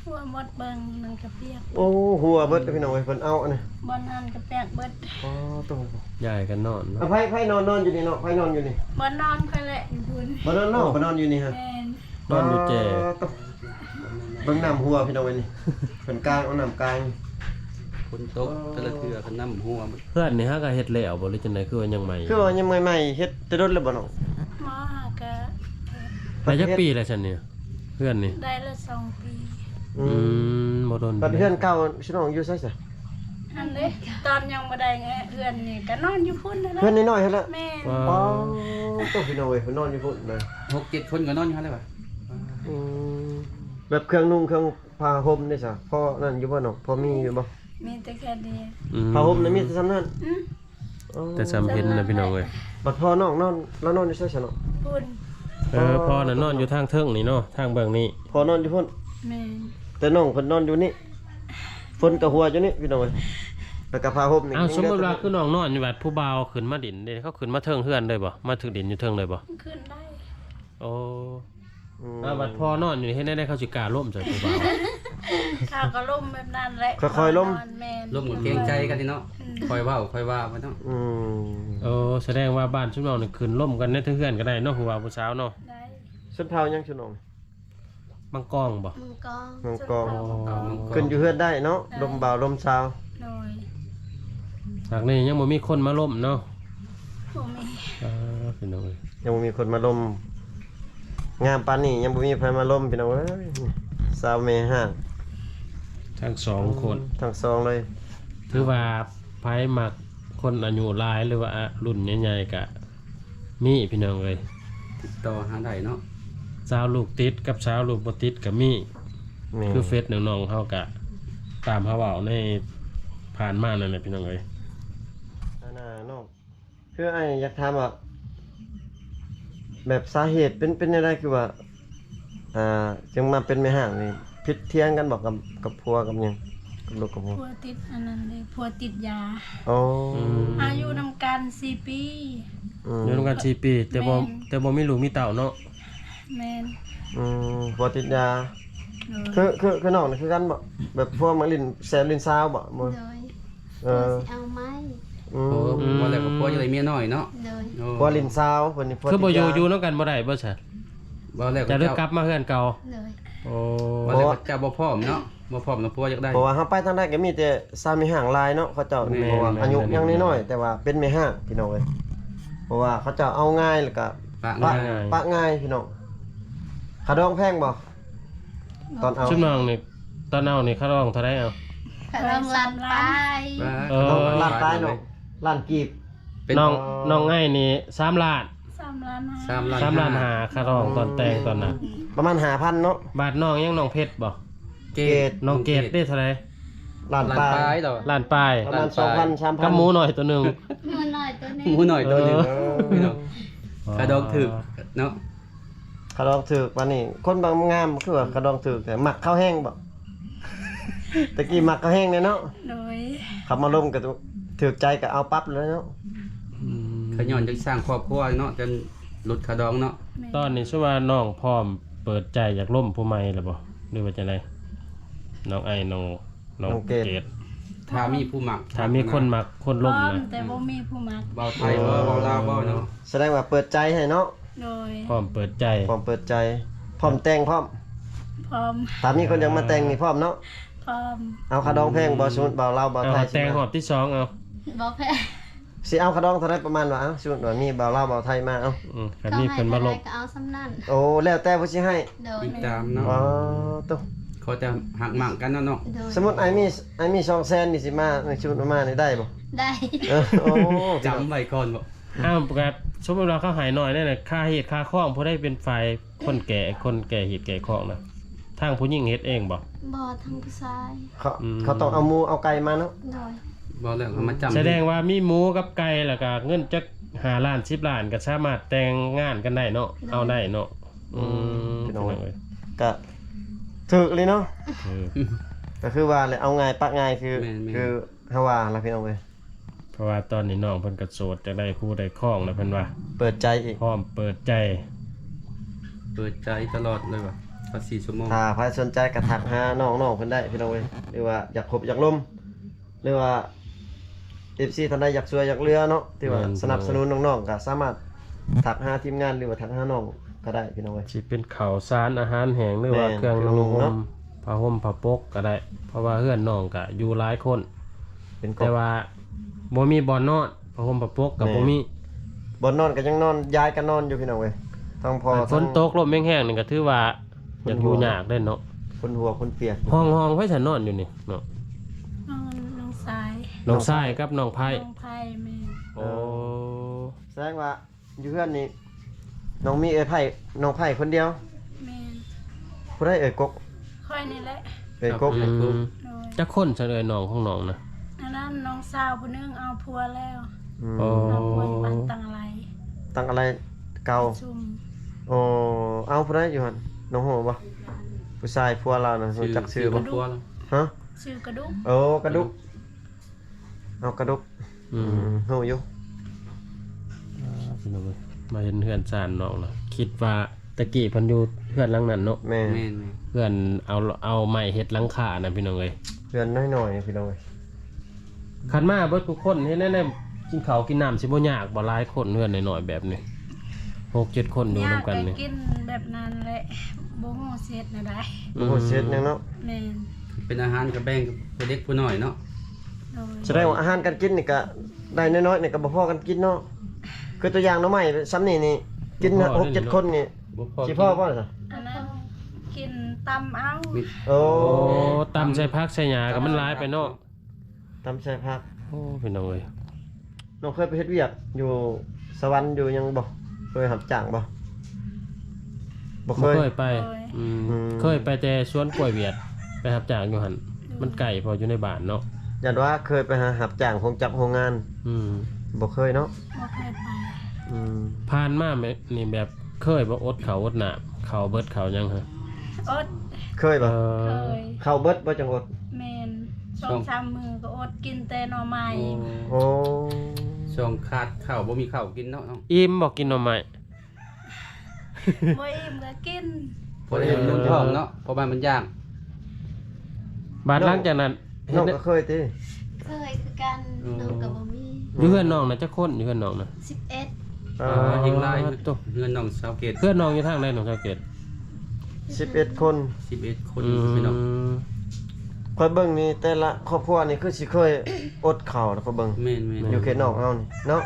ຮົ່ວໝົດ ເບິ່ງນັ້ນກໍປຽກ. ໂອ້ ຮົ່ວເບິດພີ່ນ້ອງເອີຍ ເພິ່ນເອົາອັນນີ້ ບ່ອນນັ້ນກໍປຽກເບິດ. ອໍ ໂຕ ຍ້າຍກັນນອນເນາະ. ໃຜ ໃຜນອນ ນອນຢູ່ນີ້ເນາະ? ໃຜນອນຢູ່ນີ້? ບ່ອນນອນຂ້ອຍແຫຼະ ຢູ່ພຸ້ນ. ບ່ອນນອນນ້ອງ ໂອ້ ກໍນອນຢູ່ນີ້ຮະ? ແມ່ນ. ນອນຢູ່ແຈ. ປາດໂທ້ ເບິ່ງນ້ຳຮົ່ວພີ່ນ້ອງເອີຍນີ້ ເພິ່ນກາງເອົານ້ຳກາງ. ຝົນຕົກແຕ່ລະເທື່ອກໍນ້ຳຮົ່ວ. ເຮືອນນີ້ຫາກະເຮັດແລ້ວບໍ່ ຫຼືຈັ່ງໃດ? ຄືວ່າຍັງໃໝ່ ຄືວ່າຍັງໃໝ່ໆ ເຮັດແຕ່ດົນແລ້ວບໍ່ນ້ອງ? ໝໍຫາກະ ໄດ້ຈັກປີແລ້ວຊັ້ນນີ້ ເຮືອນນີ້? ໄດ້ລະສອງປີ. ອືມ ອືມ ບໍ່ດົນ. ບັດເຮືອນເກົ່າຊິນ້ອງຢູ່ໃສຊະ? ອັນເດ້ ຕອນຍັງບໍ່ໄດ້ເຮືອນນີ້ກໍນອນຢູ່ພຸ້ນຫັ້ນແຫຼະ ເຮືອນນ້ອຍໆຫັ້ນແຫຼະ. ແມ່ນ. ວ້າ ປາດໂທ້ ພີ່ນ້ອງເອີຍ ເພິ່ນນອນຢູ່ພຸ້ນນະ ຫົກເຈັດຄົນກໍນອນຢູ່ຫັ້ນແຫຼະຫວາ? ອືມ ແບບເຄື່ອງນຸ່ງເຄື່ອງ ຜ້າຫົ່ມເດ້ຊະ ພໍນັ້ນຢູ່ບໍ່ນ້ອງ? ພໍມີຢູ່ບໍ່? ມີແຕ່ແຄ່ນີ້. ອືມ ຜ້າຫົ່ມນະມີແຕ່ສ່ຳນັ້ນ. ອືມ ອໍ ແຕ່ສ່ຳເຫັນນະພີ່ນ້ອງເອີຍ. ບັດພໍ່ນ້ອງນອນ ລາວນອນຢູ່ໃສຊະນ້ອງ? ພຸ້ນ. ເອີ ພໍ່ນະນອນຢູ່ທາງເທິງນີ້ເນາະ ທາງເບື້ອງນີ້. ພໍ່ນອນຢູ່ພຸ້ນ. ແມ່ນ. ແຕ່ນ້ອງເພິ່ນນອນຢູ່ນີ້ ຝົນກໍຫົວຢູ່ນີ້ພີ່ນ້ອງເອີຍ ແລ້ວກໍຜ້າຫົ່ມນີ້. ອ້າວ ສົມມຸດວ່າຄືນ້ອງນອນຢູ່ ບັດຜູ້ບ່າວຂຶ້ນມາດິນເດ້ ເຂົາຂຶ້ນມາເທິງເຮືອນເລີຍບໍ່? ມາເທິງດິນຢູ່ເທິງເລີຍບໍ່? ຂຶ້ນໄດ້. ໂອ້ ອືມ ອ່າ ບັດພໍ່ນອນຢູ່ ເຮັດແນວໃດເຂົາຊິກ້າລົມໃສ່ຜູ້ບ່າວ? ເຂົາກໍລົມແບບນັ້ນແຫຼະ ຄ່ອຍໆລົມ. ແມ່ນ. ລົມກໍເກງໃຈກັນນີ້ເນາະ. ອືມ ຄ່ອຍເວົ້າຄ່ອຍວ່າໄປເນາະ. ອືມ ໂອ້ ສະແດງວ່າບ້ານຊຸມນ້ອງນີ້ຂຶ້ນລົມກັນໃນເທິງເຮືອນກໍໄດ້ເນາະ ຜູ້ບ່າວຜູ້ສາວເນາະ. ໄດ້. ຊົນເຜົ່າຫຍັງຊຸມນ້ອງ? ມັງກອງບໍ່? ມັງກອງ. ມັງກອງ. ອໍ ຂຶ້ນຢູ່ເຮືອນໄດ້ເນາະ. ໄດ້. ລົມບ່າວລົມສາວ. ໂດຍ. ຫາກນີ້ຍັງບໍ່ມີຄົນມາລົມເນາະ. ບໍ່ມີ. ເອີ ພີ່ນ້ອງເອີຍ ຍັງບໍ່ມີຄົນມາລົມ ງາມປານນີ້ຍັງບໍ່ມີໃຜມາລົມ ພີ່ນ້ອງເອີຍ. ສາວແມ່ຮ້າງທັງສອງຄົນ ທັງສອງເລີຍ. ຖືວ່າໃຜມັກຄົນອາຍຸຫຼາຍ ຫຼືວ່າລຸ້ນໃຫຍ່ໆກະມີ ພີ່ນ້ອງເອີຍ ຕິດຕໍ່ຫາໄດ້ເນາະ. ສາວລູກຕິດກັບສາວລູກບໍ່ຕິດກະມີ. ແມ່ນ. ຄືເຟສນ້ອງໆເຮົາກະຕາມເຮົາເວົ້າໃນຜ່ານມານັ້ນແຫຼະ ພີ່ນ້ອງເອີຍ. ອັນນ່ານ້ອງ ຄືອ້າຍຢາກຖາມວ່າ ແບບສາເຫດເປັນ ເປັນແນວໃດ ຄືວ່າ ອ່າ ຈຶ່ງມາເປັນແມ່ຮ້າງນີ້ ຜິດຖຽງກັນບໍ່ ກັບ ກັບຜົວກັບຫຍັງ ກັບລູກກັບຜົວ? ຜົວຕິດອັນນັ້ນເດ້ ຜົວຕິດຢາ. ອໍ ອືມ ອາ ຢູ່ນຳກັນສີ່ປີ. ອືມ ຢູ່ນຳກັນສີ່ປີ ແຕ່ບໍ່ ແມ່ນ ແຕ່ບໍ່ມີລູກມີເຕົ້າເນາະ. ແມ່ນ. ອືມ ຜົວຕິດຢາ. ໂດຍ. ຄື ຄື ຄືນ້ອງນີ້ຄືກັນບໍ່ ແບບຜົວມາຫຼິ້ນແຊວຫຼິ້ນສາວບໍ່? ບໍ່. ໂດຍ. ເອີ ຜົວຊິເອົາໃໝ່. ອືມ ໂອ້ ວ່າແລ້ວກໍຜົວຢາກໄດ້ເມຍນ້ອຍເນາະ. ໂດຍ. ໂອ້ ຜົວຫຼິ້ນສາວ ເພິ່ນນີ້ຜົວຕິດຢາ. ຄືບໍ່ຢູ່ ຢູ່ນຳກັນບໍ່ໄດ້ບໍ່ຊະ? ວ່າແລ້ວກໍເຈົ້າ ເຈົ້າໄດ້ກັບມາເຮືອນເກົ່າ. ໂດຍ. ໂອ້ ວ່າແລ້ວກໍເຈົ້າບໍ່ພ້ອມເນາະ ບໍ່ພ້ອມນຳຜົວຢາກໄດ້. ເພາະວ່າເຮົາໄປທາງໃດກໍມີແຕ່ສາມີຮ້າງຫຼາຍເນາະ ເຂົາເຈົ້າ. ແມ່ນ ເພາະວ່າອາຍຸຍັງນ້ອຍໆ ແຕ່ວ່າເປັນແມ່ຮ້າງ ພີ່ນ້ອງເອີຍ. ເພາະວ່າເຂົາເຈົ້າເອົາງ່າຍ ແລ້ວກໍປະ ປະງ່າຍ ປະງ່າຍ ພີ່ນ້ອງ. ຄ່າດອງແພງບໍ່? ຕອນເອົາ ຊຸມນ້ອງນີ້ ຕອນເອົານີ້ຄ່າດອງເທົ່າໃດເອົາ? ຄ່າດອງລ້ານປາຍ. ເອີ ລ້ານປາຍເນາະ ລ້ານກີບ. ເປັນ ນ້ອງ ນ້ອງໄອນີ້ສາມລ້ານ. ສາມລ້ານຫ້າ. ສາມລ້ານຫ້າ ຄ່າດອງຕອນແຕ່ງຕອນນັ້ນ ປະມານຫ້າພັນເນາະ. ບາດນ້ອງຫຍັງ ນ້ອງເພັດບໍ່? ເກດ. ນ້ອງເກດເດ້ເທົ່າໃດ? ລ້ານປາຍ. ລ້ານປາຍ. ປະມານສອງພັນ ສາມພັນ ກັບໝູນ້ອຍໂຕໜຶ່ງ. ໝູນ້ອຍໂຕໜຶ່ງ ໝູນ້ອຍໂຕໜຶ່ງ. ເອີ ພີ່ນ້ອງ ຄ່າດອງຖືກເນາະ. ຂະດອງຖືກປານນີ້ ຄົນບາງງາມຄືວ່າຂະດອງຖືກ ແຕ່ມັກເຂົາແຮງບໍ? ແຕ່ກີ້ມັກເຂົາແຮງແດ່ເນາະ. ໂດຍ ເຂົາມາລົມກໍຖືກໃຈກໍເອົາປັບແລ້ວເນາະ. ອືມ ຂະຍ້ອນຈະສ້າງຄອບຄົວເນາະ ຈົນຫຼຸດຂະດອງເນາະ. ແມ່ນ ຕອນນີ້ ສົມມຸດວ່ານ້ອງພ້ອມເປີດໃຈຢາກລົມຜູ້ໃໝ່ແລ້ວບໍ່ ຫຼືວ່າຈັ່ງໃດ? ນ້ອງໄອ ນ້ອງ ນ້ອງເກດ ຖ້າມີຜູ້ມັກ ຖ້າມີຄົນມັກຄົນລົມນະ. ພ້ອມ ແຕ່ບໍ່ມີຜູ້ມັກ. ເວົ້າໄທບໍ່ ເວົ້າລາວບໍ່ເນາະ? ສະແດງວ່າເປີດໃຈໃຫ້ເນາະ. ໂດຍ ພ້ອມເປີດໃຈ ພ້ອມເປີດໃຈ ພ້ອມແຕ່ງພ້ອມ. ພ້ອມ ຖ້າມີຄົນຢາກມາແຕ່ງນີ້ພ້ອມເນາະ. ພ້ອມ ເອົາຄ່າດອງແພງບໍ່? ສົມມຸດບ່າວລາວບ່າວໄທ ເອົາ ແຕ່ງຮອບທີສອງເອົາ. ບໍ່ແພງ ຊິເອົາຄ່າດອງເທົ່າໃດປະມານວ່າ? ເອົາ ສົມມຸດວ່າມີບ່າວລາວບ່າວໄທມາ ເອົາ ອືມ ຄັນມີເພິ່ນມາລົມ ເຂົາໃຫ້ເທົ່າໃດກໍເອົາສ່ຳນັ້ນ. ໂອ້ ແລ້ວແຕ່ເພິ່ນຊິໃຫ້. ໂດຍ ຕິດຕາມເນາະ. ອໍ ໂຕ ຂໍແຕ່ຮັກມັກກັນເນາະເນາະ. ໂດຍ ສົມມຸດອ້າຍມີ ອ້າຍມີສອງແສນນີ້ ຊິມາ ສົມມຸດວ່າມານີ້ໄດ້ບໍ່? ໄດ້. ເອີ ໂອ້ ຈຳໄວ້ກ່ອນບໍ່? ອ້າວ ກໍສົມມຸດວ່າເຂົາໃຫ້ໜ້ອຍແນ່ນະ ຄ່າຮີດຄ່າຄອງ ຜູ້ໃດເປັນຝ່າຍ ຄົນແກ່ ຄົນແກ່ຮີດແກ່ຄອງນະ ທາງຜູ້ຍິງເຮັດເອງບໍ່? ບໍ່ ທາງຜູ້ຊາຍ. ເຂົາ ອືມ ເຂົາຕ້ອງເອົາໝູເອົາໄກ່ມາເນາະ. ໂດຍ ບໍ່ແລ້ວເອົາມາຈຳ. ສະແດງວ່າມີໝູກັບໄກ່ ແລ້ວກໍເງິນຈັກຫ້າລ້ານ ສິບລ້ານ ກໍສາມາດແຕ່ງງານກັນໄດ້ເນາະ. ໂດຍ ເອົາໄດ້ເນາະ. ອືມ ອືມ ພີ່ນ້ອງເອີຍ ກໍຖືກອີ່ຫຼີເນາະ. ຖືກ ກໍຄືວ່າແຫຼະ ເອົາງ່າຍປະງ່າຍ ຄື ແມ່ນໆ ຄືເຮົາວ່າລະ ພີ່ນ້ອງເອີຍ. ເພາະວ່າຕອນນີ້ນ້ອງເພິ່ນກໍໂສດ ຢາກໄດ້ຄູ່ໄດ້ຄອງແລ້ວເພິ່ນວ່າ. ເປີດໃຈອີກ ພ້ອມເປີດໃຈ ເປີດໃຈຕະຫຼອດເລີຍວ່າ ຊາວສີ່ຊົ່ວໂມງ. ຖ້າໃຜສົນໃຈກໍທັກຫານ້ອງໆເພິ່ນໄດ້ ພີ່ນ້ອງເອີຍ ຫຼືວ່າຢາກຄົບຢາກລົມ ຫຼືວ່າເອັຟຊີທ່ານໃດຢາກຊ່ວຍຢາກເຫຼືອເນາະ ທີ່ວ່າ ແມ່ນ ສະໜັບສະໜູນນ້ອງໆ ກໍສາມາດທັກຫາທີມງານ ຫຼືວ່າທັກຫານ້ອງກໍໄດ້ ພີ່ນ້ອງເອີຍ. ຊິເປັນເຂົ້າສານອາຫານແຫ້ງ ຫຼືວ່າ ແມ່ນ ເຄື່ອງນຸ່ງຫົ່ມ ເຄື່ອງນຸ່ງເນາະ ຜ້າຫົ່ມຜ້າປົກກໍໄດ້ ເພາະວ່າເຮືອນນ້ອງກໍຢູ່ຫຼາຍຄົນ ເປັນ ແຕ່ວ່າບໍ່ມີບ່ອນນອນ ຜ້າຫົ່ມຜ້າປົກກໍ ແມ່ນ ບໍ່ມີ ບ່ອນນອນກໍຍັງນອນ ຍ້າຍກັນນອນຢູ່ ພີ່ນ້ອງເອີຍ. ທັງພໍ່ ຄັນຝົນຕົກລົມແຮງໆນີ້ກໍຖືວ່າ ຢາກຢູ່ຍາກເດ້ເນາະ ຄົນຫົວຄົນປຽກ. ຫ້ອງ ຫ້ອງໃຜຊັ້ນນອນຢູ່ນີ້ເນາະ? ນ້ອງ ນ້ອງຊາຍ ນ້ອງຊາຍກັບນ້ອງໄພ. ນ້ອງໄພ ແມ່ນ. ໂອ້ ສະແດງວ່າ ຢູ່ເຮືອນນີ້ ນ້ອງມີເອື້ອຍໄພ ນ້ອງໄພຄົນດຽວ. ແມ່ນ. ຜູ້ໃດເອື້ອຍກົກ? ຂ້ອຍນີ້ແຫຼະ. ເອື້ອຍກົກ. ອືມ ໂດຍ. ຈັກຄົນຊັ້ນເອື້ອຍນ້ອງຂອງນ້ອງນະ? ອັນນັ້ນນ້ອງສາວຜູ້ໜຶ່ງເອົາຜົວແລ້ວ. ອືມ ໂອ້ ເອົາຜົວຢູ່ບ້ານຕັງອາໄລ. ຕັງອາໄລເກົ່າ. ຊຸມ. ໂອ້ ເອົາຜູ້ໃດຢູ່ຫັ້ນ? ນ້ອງຮູ້ບໍ່? ຜູ້ຊາຍຜົວລາວນະ ຮູ້ຈັກຊື່ບໍ່? ຊື່ກະດຸກ. ຮະ? ຊື່ກະດຸກ. ໂອ້ ກະດຸກ. ເອົາກະດຸກ. ອືມ ອືມ ຮູ້ຢູ່. ອ່າ ພີ່ນ້ອງເອີຍ ມາເຫັນເຮືອນຊານນ້ອງລະ ຄິດວ່າແຕ່ກີ້ເພິ່ນຢູ່ເຮືອນຫຼັງນັ້ນເນາະ. ແມ່ນ ແມ່ນໆ ເຮືອນເອົາ ເອົາໄມ້ເຮັດຫຼັງຄານະ ພີ່ນ້ອງເອີຍ. ເຮືອນນ້ອຍໆ ພີ່ນ້ອງເອີຍ. ຄັນມາເບິດທຸກຄົນ ເຮັດແນວໃດ ກິນເຂົ້າກິນນ້ຳຊິບໍ່ຍາກບໍ່? ຫຼາຍຄົນ ເຮືອນນ້ອຍໆແບບນີ້ ຫົກເຈັດຄົນຢູ່ນຳກັນນີ້. ຍາກ ກໍກິນແບບນັ້ນແຫຼະ ບໍ່ຮູ້ຊິເຮັດແນວໃດ. ອືມ ບໍ່ຮູ້ຊິເຮັດຫຍັງເນາະ. ແມ່ນ. ເປັນອາຫານກໍແບ່ງຜູ້ເດັກຜູ້ນ້ອຍເນາະ. ໂດຍ. ສະແດງວ່າອາຫານການກິນນີ້ກໍໄດ້ນ້ອຍໆນີ້ກໍບໍ່ພໍກັນກິນເນາະ. ຄືຕົວຢ່າງໜໍ່ໄມ້ຊ່ຳນີ້ນີ້ ກິນ ບໍ່ພໍ ຫົກເຈັດຄົນນີ້ ບໍ່ພໍ ຊິພໍບໍ່ລະ? ອັນນັ້ນກິນຕຳເອົາ. ໂອ້ ໂອ້ ຕຳໃສ່ຜັກໃສ່ຫຍ້າກໍມັນຫຼາຍໄປເນາະ. ຕຳໃສ່ຜັກ. ໂອ້ ພີ່ນ້ອງເອີຍ ນ້ອງເຄີຍໄປເຮັດວຽກຢູ່ສະຫວັນຢູ່ຫຍັງບໍ່? ເຄີຍຮັບຈ້າງບໍ່? ບໍ່ເຄີຍ. ບໍ່ເຄີຍໄປ. ໂດຍ. ອືມ ອືມ ເຄີຍໄປແຕ່ສວນກ້ວຍຫວຽດ ໄປຮັບຈ້າງຢູ່ຫັ້ນ. ໂດຍ. ມັນໃກ້ ເພາະຢູ່ໃນບ້ານເນາະ. ຢ້ານວ່າເຄີຍໄປຫາຮັບຈ້າງໂຮງຈັກໂຮງງານ. ອືມ ບໍ່ເຄີຍເນາະ. ບໍ່ເຄີຍໄປ. ອືມ ຜ່ານມາແບບນີ້ ແບບເຄີຍບໍ່ ອົດເຂົ້າອົດນ້ຳ ເຂົ້າເບິດເຂົ້າຫຍັງຫະ? ອົດ. ເຄີຍບໍ່? ເອີ ເຄີຍ. ເຂົ້າເບິດບໍ່ຈັ່ງອົດ? ແມ່ນ. ສອງສາມມື້ກໍອົດ ກິນແຕ່ໜໍ່ໄມ້. ໂອ້ ໂອ້ ຊ່ວງຂາດເຂົ້າ ບໍ່ມີເຂົ້າກິນເນາະ. ອີ່ມບໍ່ກິນໜໍ່ໄມ້? ບໍ່ອີ່ມກໍກິນ. ພໍໄດ້ໜຸ່ງທ້ອງເນາະ ເພາະວ່າມັນຢາກ. ບາດຫຼັງຈາກນັ້ນ ນ້ອງກໍເຄີຍຕິ? ເຄີຍຄືກັນ. ອືມ ນ້ອງກໍບໍ່ມີ. ຢູ່ເຮືອນນ້ອງນະຈັກຄົນ? ຢູ່ເຮືອນນ້ອງນະ ສິບເອັດ. ອ່າ ເຮັງຫຼາຍ. ໂຕ ເຮືອນນ້ອງຊາວເກດ. ເຮືອນນ້ອງຢູ່ທາງໃດ ນ້ອງຊາວເກດ? ສິບເອັດຄົນ. ສິບເອັດຄົນ. ອືມ ພີ່ນ້ອງ ຂ້ອຍເບິ່ງນີ້ ແຕ່ລະຄອບຄົວນີ້ຄືຊິເຄີຍອົດເຂົ້ານະ ຂ້ອຍເບິ່ງ. ແມ່ນໆ ຢູ່ເຂດນອກເຮົານີ້ເນາະ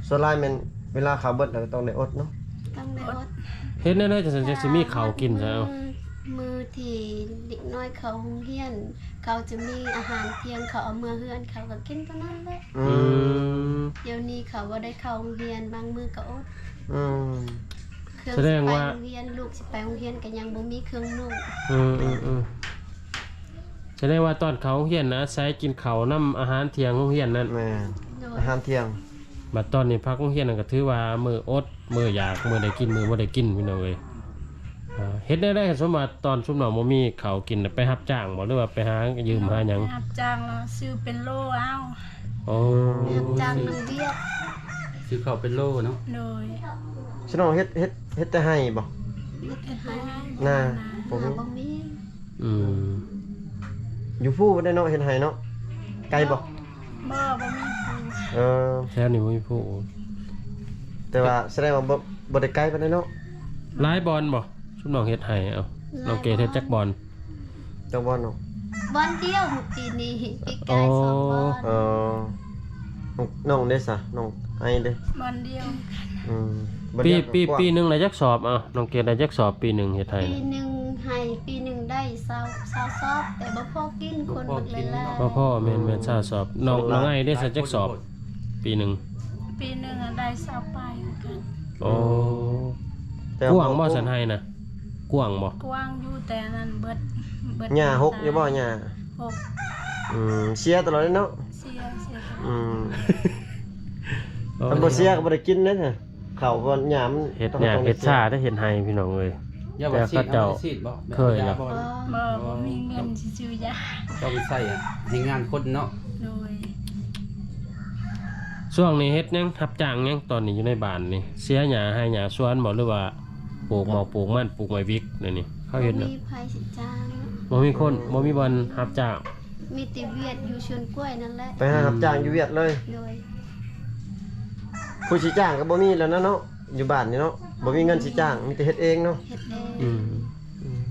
ສ່ວນຫຼາຍແມ່ນເວລາເຂົ້າເບິດແລ້ວກໍຕ້ອງໄດ້ອົດເນາະ. ຕ້ອງໄດ້ອົດ. ເຮັດແນວໃດຈັ່ງຊັ້ນ ຈັ່ງຊິມີເຂົ້າກິນຊະ? ມື້ ມື້ທີ່ເດັກນ້ອຍເຂົ້າໂຮງຮຽນ ເຂົາຈະມີອາຫານທ່ຽງ ເຂົາເອົາເມືອເຮືອນ ເຂົາກໍກິນຕົວນັ້ນແຫຼະ. ອືມ ດຽວນີ້ເຂົາບໍ່ໄດ້ເຂົ້າໂຮງຮຽນ ບາງມື້ກໍອົດ. ອືມ ເຄື່ອງ ສະແດງວ່າ ຊິໄປໂຮງຮຽນ ລູກຊິໄປໂຮງຮຽນກໍຍັງບໍ່ມີເຄື່ອງນຸ່ງ. ອືມໆ ສະແດງວ່າຕອນເຂົ້າໂຮງຮຽນນະ ອາໄສກິນເຂົ້ານຳອາຫານທ່ຽງໂຮງຮຽນນັ້ນ. ແມ່ນ. ໂດຍ. ອາຫານທ່ຽງ. ບັດຕອນນີ້ພັກໂຮງຮຽນນັ້ນກໍຖືວ່າມື້ອົດ ມື້ຢາກ ມື້ໄດ້ກິນ ມື້ບໍ່ໄດ້ກິນ ພີ່ນ້ອງເອີຍ. ອ່າ ເຮັດແນວໃດ ສົມວ່າຕອນຊຸມນ້ອງບໍ່ມີເຂົ້າກິນ ໄປຮັບຈ້າງບໍ່ ຫຼືວ່າໄປຫາຢືມຫາຫຍັງ? ຮັບຈ້າງແລ້ວຊື້ເປັນໂລເອົາ. ໂອ້ ຮັບຈ້າງນຳວຽກ ຊື້ເຂົ້າເປັນໂລເນາະ. ໂດຍ. ສະໜອງເຮັດ ເຮັດ ເຮັດແຕ່ໄຮ່ບໍ່? ເຮັດແຕ່ໄຮ່ ນາ ນາ ບໍ່ມີ ນາບໍ່ມີ. ອືມ ຢູ່ພູ້ບໍ່ໄດ້ເນາະ ເຮັດໄຮ່ເນາະ. ໄກບໍ່? ບໍ່ ບໍ່ມີພູ້. ເອີ ແຖວນີ້ບໍ່ມີພູ້. ແຕ່ວ່າສະແດງວ່າບໍ່ ບໍ່ໄດ້ໄກປານໃດເນາະ. ຫຼາຍບ່ອນບໍ່ ຊຸມນ້ອງເຮັດໄຮ່? ເອົ້າ ຫຼາຍ ນ້ອງເກດເຮັດຈັກບ່ອນ? ຈັກບ່ອນເນາະ? ບ່ອນດຽວ ປີນີ້ປີກາຍສອງບ່ອນ. ອໍ ເອີ ນ້ອງ ນ້ອງເດ້ຊະ ນ້ອງໄອເດ້? ບ່ອນດຽວ. ອືມ ບ່ອນດຽວ. ປີ ປີໜຶ່ງໄດ້ຈັກສອບ? ເອົ້າ ນ້ອງເກດໄດ້ຈັກສອບປີໜຶ່ງເຮັດໄຮ່? ປີໜຶ່ງໄຮ່ ປີໜຶ່ງໄດ້ຊາວ ຊາວສອບ ແຕ່ບໍ່ພໍກິນ ຄົນບັກຫຼາຍໆ. ບໍ່ພໍ ແມ່ນໆ ຊາວສອບ. ນ້ອງ ນ້ອງໄອເດ້ຊະ ຈັກສອບປີໜຶ່ງ? ປີໜຶ່ງໄດ້ຊາວປາຍຄືກັນ. ໂອ້ ແຕ່ວ່າ ກວ້າງບໍ່ ບໍ່ ຊັ້ນໄຮ່ນະ? ກວ້າງບໍ່? ກວ້າງຢູ່ ແຕ່ອັນນັ້ນເບິດ ເບິດ ຫຍ້າຫົກຢູ່ບໍ່? ຫຍ້າຫົກ. ອືມ ເສຍຕະຫຼອດເນາະ. ເສຍ ເສຍຕະຫຼອດ. ອືມ ຄັນບໍ່ເສຍກໍບໍ່ໄດ້ກິນເດ້ ເຂົ້າ ເພາະຫຍ້າມັນ ເຮັດຫຍ້າເຮັດຊາໄດ້ ເຮັດໄຮ່ ພີ່ນ້ອງເອີຍ. ແຕ່ເຂົາເຈົ້າເຄີຍແລ້ວ. ບໍ່ ບໍ່ມີເງິນຊິຊື້ຢາ ຕ້ອງໃຊ້ແຮງງານຄົນເນາະ. ໂດຍ. ຊ່ວງນີ້ເຮັດຫຍັງ ຮັບຈ້າງຫຍັງ? ຕອນນີ້ຢູ່ໃນບ້ານນີ້ ເສຍຫຍ້າໄຮ່ຫຍ້າສວນບໍ່ ຫຼືວ່າປູກໝາກປູກມັນ ປູກໄມ້ວິກແນວນີ້ ເຂົາເຮັດນະ? ບໍ່ມີໃຜຊິຈ້າງ ບໍ່ມີຄົນ ບໍ່ມີບ່ອນຮັບຈ້າງ. ມີແຕ່ວຽກຢູ່ສວນກ້ວຍນັ້ນແຫຼະ ໄປຫາຮັບຈ້າງຢູ່ວຽກເລີຍ. ໂດຍ. ຜູ້ຊິຈ້າງກໍບໍ່ມີແລ້ວນະເນາະ ຢູ່ບ້ານນີ້ເນາະ ບໍ່ມີເງິນຊິຈ້າງ ມີແຕ່ເຮັດເອງເນາະ. ເຮັດເອງ. ອືມ ອືມ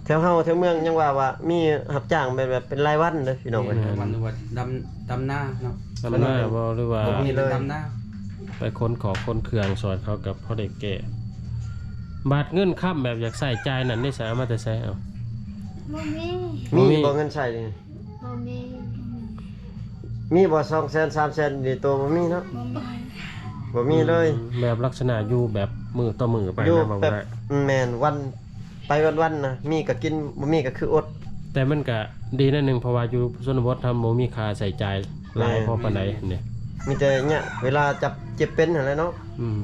ແຖວເຮົາແຖວເມືອງຍັງວ່າ ວ່າມີຮັບຈ້າງແບບ ແບບເປັນລາຍວັນເດ້ ພີ່ນ້ອງເອີຍ. ແມ່ນ ລາຍວັນ ຫຼືວ່າດຳ ດຳນາເນາະ. ດຳນາບໍ່ ຫຼືວ່າ ບໍ່ມີເລີຍ ດຳນາ ໄປຂົນຂອງຂົນເຄື່ອງຊ່ອຍເຂົາກໍພໍໄດ້ແກ້. ບາດເງິນຄຳແບບຢາກໃຊ້ຈ່າຍນັ້ນເດ້ ສາມາດແຕ່ໃສເອົາ? ບໍ່ມີ. ບໍ່ມີ ບໍ່ມີ ບໍ່ເງິນໃຊ້ນີ້? ບໍ່ມີ. ມີບໍ່ ສອງແສນ ສາມແສນ ໃນໂຕ? ບໍ່ມີເນາະ. ບໍ່ມີ ບໍ່ມີເລີຍ. ອືມ ແບບລັກສະນະຢູ່ແບບມື້ຕໍ່ມື້ໄປ ຢູ່ແບບ ແມ່ນ ວັນໄປວັນໆນະ ມີກໍກິນ ບໍ່ມີກໍຄືອົດ. ແຕ່ມັນກະດີໜ້ອຍໜຶ່ງ ເພາະວ່າຢູ່ຊົນນະບົດເຮົາບໍ່ມີຄ່າໃຊ້ຈ່າຍຫຼາຍ ແມ່ນ ພໍປານໃດຫັ້ນເດ. ມີແຕ່ຍາກເວລາຈັບເຈັບເປັນຫັ້ນແຫຼະເນາະ. ອືມ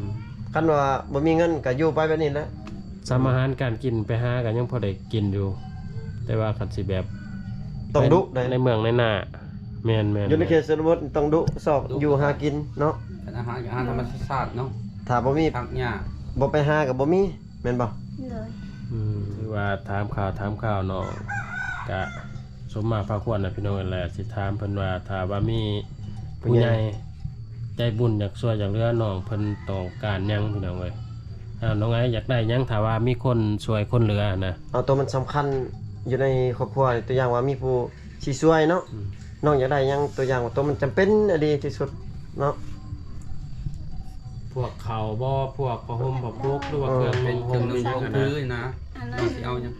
ຄັນວ່າບໍ່ມີເງິນກໍຢູ່ໄປແບບນີ້ແຫຼະ. ສຳອາຫານການກິນໄປຫາກໍຍັງພໍໄດ້ກິນຢູ່ ແຕ່ວ່າຄັນຊິແບບ ຕ້ອງດຸໄດ໋ ໃນເມືອງໃນນາ. ແມ່ນໆ ຢູ່ໃນເຂດຊົນນະບົດຕ້ອງດຸຊອກຢູ່ຫາກິນເນາະ. ເປັນອາຫານ ອາຫານທຳມະຊາດເນາະ. ຖ້າບໍ່ມີ ຜັກຫຍ້າ ບໍ່ໄປຫາກໍບໍ່ມີ ແມ່ນບໍ່? ໂດຍ. ອືມ ຖືວ່າຖາມຂ່າວ ຖາມຂ່າວເນາະ ກະສົມມາພາຄວນນະພີ່ນ້ອງເອີຍ. ແລະຊິຖາມເພິ່ນວ່າ ຖ້າວ່າມີຜູ້ໃຫຍ່ ຜູ້ໃຫຍ່ໃຈບຸນຢາກຊ່ວຍຢາກເຫຼືອນ້ອງ ເພິ່ນຕ້ອງການຫຍັງພີ່ນ້ອງເອີຍ? ອ່າ ນ້ອງໄອຢາກໄດ້ຫຍັງ ຖ້າວ່າມີຄົນຊ່ວຍຄົນເຫຼືອນະ? ເອົາ ໂຕມັນສຳຄັນຢູ່ໃນຄອບຄົວ ຕົວຢ່າງວ່າມີຜູ້ຊິຊ່ວຍເນາະ. ອືມ ນ້ອງຢາກໄດ້ຫຍັງ ຕົວຢ່າງວ່າໂຕມັນຈຳເປັນອີ່ຫຼີທີ່ສຸດເນາະ? ພວກເຂົ້າບໍ່ ພວກຜ້າຫົ່ມຜ້າປົກ ຫຼືວ່າເຄື່ອງນຸ່ງຫົ່ມ ເຄື່ອງນຸ່ງຫົ່ມ ອັນນັ້ນ ນ້ອງຊິເອົາຫຍັງ?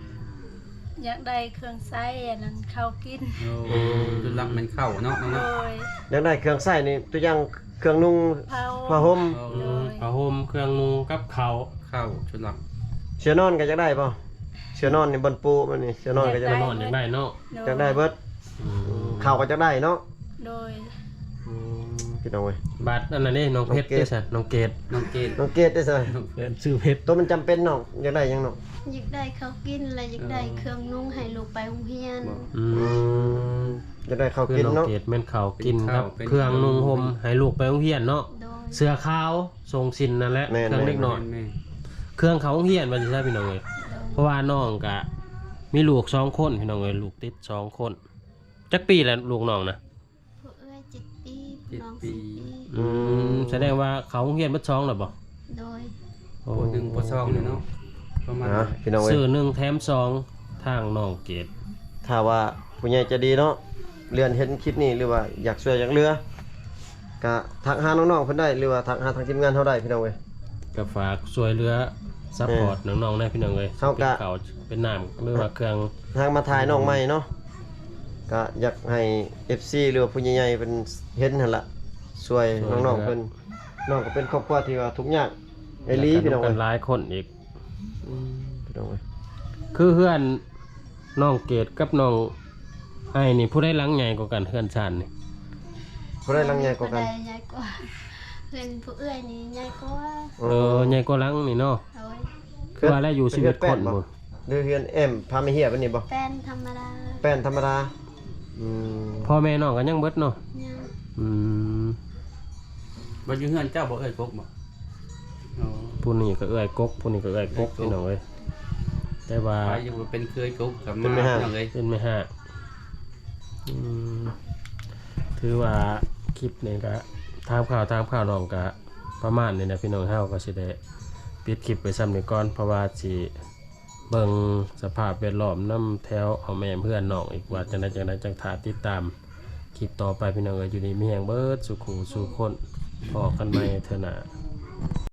ຢາກໄດ້ເຄື່ອງໃຊ້ ອັນນັ້ນ ເຂົ້າກິນ. ໂອ້ ອືມ ຈຸດຫຼັກແມ່ນເຂົ້າເນາະ. ໂດຍ. ຢາກໄດ້ເຄື່ອງໃຊ້ນີ້ ຕົວຢ່າງເຄື່ອງນຸ່ງ ຜ້າຫົ່ມ. ໂດຍ. ຜ້າຫົ່ມ ເຄື່ອງນຸ່ງກັບເຂົ້າ. ເຂົ້າ ຈຸດຫຼັກ. ເສື່ອນອນກໍຢາກໄດ້ບໍ່? ເສື່ອນອນນີ້ ບ່ອນປູມັນນີ້ ເສື່ອນອນກໍຢາກໄດ້. ຢາກໄດ້ ນອນຢາກໄດ້ເນາະ. ໂດຍ. ຢາກໄດ້ເບິດ. ອືມ ເຂົ້າກໍຢາກໄດ້ເນາະ. ໂດຍ. ອືມ ພີ່ນ້ອງເອີຍ ບາດອັນນັ້ນເດ້ ນ້ອງເພັດເດ້ຊະ ນ້ອງເກດ ນ້ອງເກດ ນ້ອງເກດເດ້ຊະ ນ້ອງເພັດ ຊື່ເພັດ. ໂຕມັນຈຳເປັນນ້ອງ ຢາກໄດ້ຫຍັງນ້ອງ? ຢາກໄດ້ເຂົ້າກິນ ແລະ ຢາກໄດ້ເຄື່ອງນຸ່ງໃຫ້ລູກໄປໂຮງຮຽນ. ອືມ ຢາກໄດ້ເຂົ້າກິນເນາະ. ເປັນເຂົ້າ ເປັນເຄື່ອງນຸ່ງຫົ່ມໃຫ້ລູກໄປໂຮງຮຽນເນາະ. ໂດຍ. ເສື້ອຂາວ ສົ່ງສິ້ນນັ້ນແຫຼະ. ແມ່ນ ເຄື່ອງເດັກນ້ອຍ ແມ່ນ ເຄື່ອງເຂົ້າໂຮງຮຽນວ່າຊັ້ນ ພີ່ນ້ອງເອີຍ. ໂດຍ. ເພາະວ່ານ້ອງກະມີລູກສອງຄົນ ພີ່ນ້ອງເອີຍ ລູກຕິດສອງຄົນ. ຈັກປີແລ້ວລູກນ້ອງນະ? ຜູ້ເອື້ອຍເຈັດປີ ຜູ້ນ້ອງສີ່ປີ. ອືມ ອືມ ສະແດງວ່າເຂົ້າໂຮງຮຽນເບິດສອງແລ້ວບໍ່? ໂດຍ. ໂອ້ ປ.ໜຶ່ງ ປ.ສອງ ນີ້ເນາະ ປະມານ ພີ່ນ້ອງເອີຍ ຊື້ໜຶ່ງແຖມສອງ ທາງນ້ອງເກດ. ຖ້າວ່າຜູ້ໃຫຍ່ໃຈດີເນາະ ເລື່ອນເຫັນຄລິບນີ້ ຫຼືວ່າຢາກຊ່ວຍຢາກເຫຼືອ ກະທັກຫານ້ອງໆເພິ່ນໄດ້ ຫຼືວ່າທັກຫາທາງທີມງານເຮົາໄດ້ ພີ່ນ້ອງເອີຍ. ກໍຝາກຊ່ວຍເຫຼືອ ຊັບພອດ ເອີ ນ້ອງໆແດ່ ພີ່ນ້ອງເອີຍ. ເຮົາກໍເປັນເຂົ້າເປັນນ້ຳ ຫຼືວ່າເຄື່ອງ ທາງມາຖ່າຍນ້ອງໃໝ່ເນາະ ກໍຢາກໃຫ້ເອັຟຊີ ຫຼືວ່າຜູ້ໃຫຍ່ໆເພິ່ນເຫັນຫັ້ນລະ ຊ່ວຍ ຊ່ວຍເຫຼືອ ນ້ອງໆເພິ່ນ. ນ້ອງກໍເປັນຄອບຄົວທີ່ວ່າທຸກຍາກອີ່ຫຼີ ພີ່ນ້ອງເອີຍ ຫຼາຍຄົນອີກ. ອືມ ພີ່ນ້ອງເອີຍ ຄືເຮືອນນ້ອງເກດກັບນ້ອງໄອນີ້ ຜູ້ໃດຫຼັງໃຫຍ່ກວ່າກັນ ເຮືອນຊານນີ້? ຜູ້ໃດຫຼັງໃຫຍ່ກວ່າກັນ? ຜູ້ໃດໃຫຍ່ກວ່າ? ເຮືອນຜູ້ເອື້ອຍນີ້ໃຫຍ່ກວ່າ. ເອີ ໃຫຍ່ກວ່າຫຼັງນີ້ເນາະ. ໂດຍ. ຄືວ່າແລ້ວຢູ່ຊີວິດຄົນພຸ້ນ ຫຼືເຮືອນແອ້ມພາມາຮຽບອັນນີ້ບໍ່? ແປ້ນທຳມະດາ. ແປ້ນທຳມະດາ. ອືມ ພໍ່ແມ່ນ້ອງກໍຍັງເບິດເນາະ? ຍັງ. ອືມ ບໍ່ຢູ່ເຮືອນເຈົ້າບໍ່ເອື້ອຍກົກບໍ່? ອໍ ຜູ້ນີ້ກໍເອື້ອຍກົກ ຜູ້ນີ້ກໍເອື້ອຍກົກ ເອື້ອຍກົກ ພີ່ນ້ອງເອີຍ. ແຕ່ວ່າ ໃຜຢູ່ເປັນເອື້ອຍກົກກໍ ເປັນແມ່ຮ້າງ ພີ່ນ້ອງເອີຍ ເປັນແມ່ຮ້າງ. ອືມ ຖືວ່າຄລິບນີ້ກະ ຖາມຂ່າວ ຖາມຂ່າວນ້ອງກະປະມານນີ້ແຫຼະ ພີ່ນ້ອງ. ເຮົາກໍຊິໄດ້ປິດຄລິບໄວ້ຊ່ຳນີ້ກ່ອນ ເພາະວ່າຊິເບິ່ງສະພາບແວດລ້ອມນຳແຖວອ້ອມແອ້ມເຮືອນນ້ອງອີກວ່າຈັ່ງໃດ ຈັ່ງໃດ ຈັ່ງຖ້າຕິດຕາມຄລິບຕໍ່ໄປ ພີ່ນ້ອງເອີຍ. ຢູ່ດີມີແຮງເບິດສູ່ຄູ່ສູ່ຄົນ ພໍ້ກັນໃໝ່ເທື່ອໜ້າ.